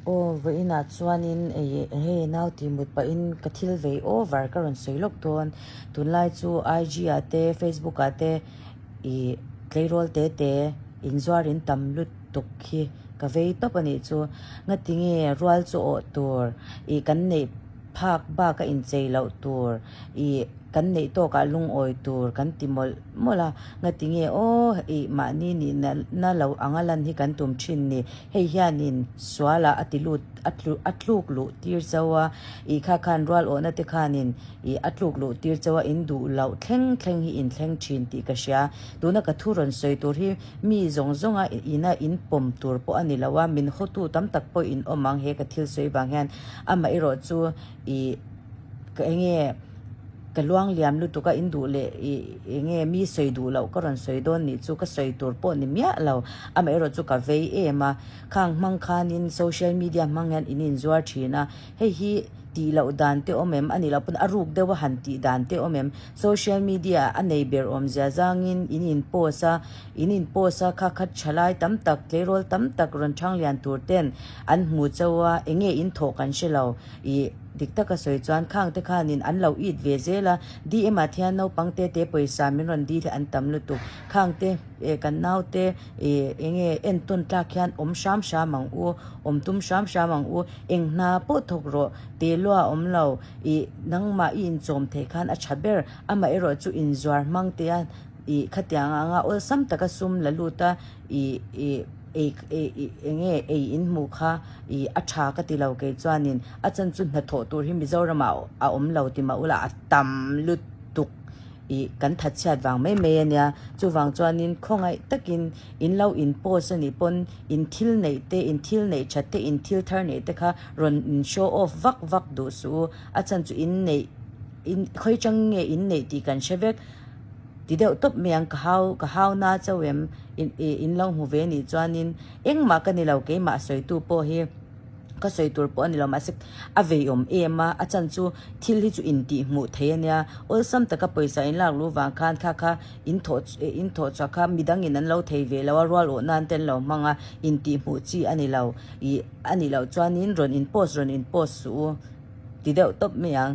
Aw vawiinah chuanin hei nau tih mut pahin ka thil vei over ka rawn sawi lawk dawn. Tunlai chu IG ah te Facebook ah te ih tleirawl te te inzuar in tam lutuk hi ka vei tawp a nih chu. Ngatinge rual chu awh tur ih kan neih phak bak a inchei loh tur ih kan neih tawkah lungawi tur kan ti mawlh mawlh a. Ngatinge aw ih mahni nihna na lo anga lan hi kan tum thin ni. Hei hianin sualah a ti lut a tlu a tluk luh tir chauh a, ih kha khan rual awhna te khanin ih a tluk luh tir chauh a, in duh loh thleng thleng hi in thleng thin tih ka hria. Tuna ka thu rawn sawi tur hi mi zawng zawnga ina in pawm tur pawh a ni lo a, min hawtu tam tak pawh in awm ang he ka thil sawi vang hian amaherawh chu ih ka enge Ka luang liam lutuk a, in duh leh i enge mi sawi duh loh ka rawn sawi dawn nih chu ka sawi tur pawh ni miah lo. Amaherawh chu ka vei em a, khang hmang khanin social media hmang hian in inzuar thin a, hei hi tih loh dan te awm em? A nih loh pawn a ruk deuh a han tih dan te awm em? Social media a nei ber awmzia zangin in in post a, in in post a kha kha thalai tam tak, tleirawl tam tak rawn thang lian tur ten an hmu chauh a, enge in thawh kan hre lo. I dik taka sawi chuan khang te khanin an lo it ve zel a, DM ah thian naupang te te pawisa min rawn dil hi an tam lutuk. Khang te eh kan nau te eh enge entawn tlak hian awm hram hram ang u, awm tum hram hram ang u, eng hna pawh thawk rawh, te lua awm lo, ih nangmah i inchawm theih khan a tha ber, amaherawh chu inzuar hmang te a ih khatiang anga awlsam taka sum la lut a ih ih ei ei ih enge ei in hmuh kha ih a tha ka ti lo kei chuanin a chan chu hnathawh tur hi Mizoram ah a awm lo ti mah ula a tam lutuk ih kan thatchhiat vang mai mai a nia chuvang chuanin khawngaih takin in lo in post a nih pawn in thil neih te in thil neih that te in thil thar neih te kha rawn in show off vak vak duh suh u a chan chu in neih in khawi chang nge in neih tih kan hre vek. Ti deuh tawp mai ang, ka hau, ka hau na chauh em, in ih in lo hmu ve nih chuanin engmah ka ni lo, keimah sawitu pawh hi ka sawi tur pawh a ni lo, mahse a veiawm em a, a chan chu thil hi chu intih hmuh thei a nia, awlsam taka pawisa in lak luh vang khan kha kha in thawh in thawh chhuah kha midangin an lo thei ve lo a, rual awh nan te an lo hmang a, intih hmuh chi a ni lo, ih a nih loh chuanin rawn in post rawn in post suh u ti deuh tawp mai ang.